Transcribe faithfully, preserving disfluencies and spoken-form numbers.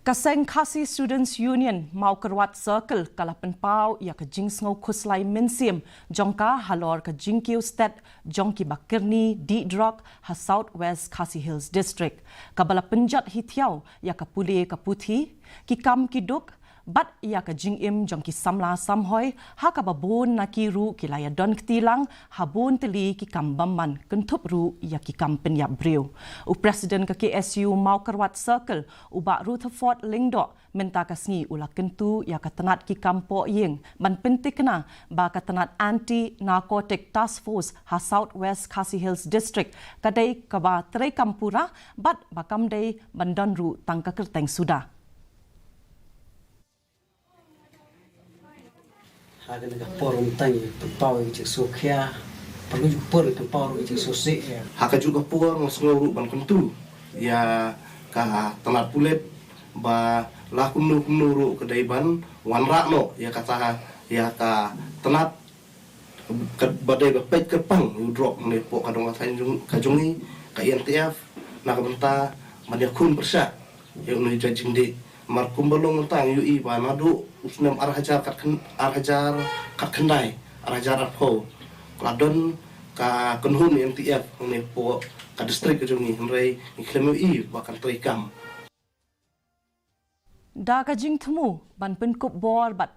Ka seng Khasi Students Union Mawkyrwat Circle ka la pynpaw ïa ka jingsngew khuslai mynsiem jong ka halor ka jingkiew stet jong ki ba kyrni dih drok ha South West Khasi Hills District, kaba la pynjot hi thiaw ïa ka pule ka puthi, ki kam ki duk, bad ïa ka jingim jong ki samla samhoi, ha kaba bun na ki ruh ki la ïa don kti lang ha bun tylli ki kam bymman, kynthup ruh ïa ki kam pynïap briew. U President ka K S U Mawkyrwat Circle, u Bah Rutherford Lyngdoh, mynta ka sngi u la kyntu ïa ka tnat ki kam poh ïing ban pyntikna ba ka tnat Anti Narcotic Task Force ha South West Khasi Hills District ka dei kaba treikam pura, bad ba kam dei ban don ruh tang ka kyrteng suda. Ha kane ka por mynta ngi pynpaw ïa ka jingsngewkhia, pynpaw ruh ïa ka jingsngewsih. Ha kajuh ka por nga sngew ruh ban kyntu ïa ka tnat pulit ba la kumno kumno ruh ka dei ban wanrah noh ïa kata, ïa ka tnat ka ba dei ba peit kyrpang ïa u drok ne poh ka dong ka thaiñ jong ka jong ngi ka E N T F, na ka bynta ban ïakhun pyrshah ïa une u jait jingdih. Namar kumba long mynta ngi ïohi ba naduh u snem ar hajar khat khy-, ar hajar khat khyndai, ar hajar arphew, ka la don ka kynhun E N T F hangne poh ka district ka jong ngi, hynrei ngi khlem ïohi ba kan treikam. Da ka jingthmu ban pynkup bor bad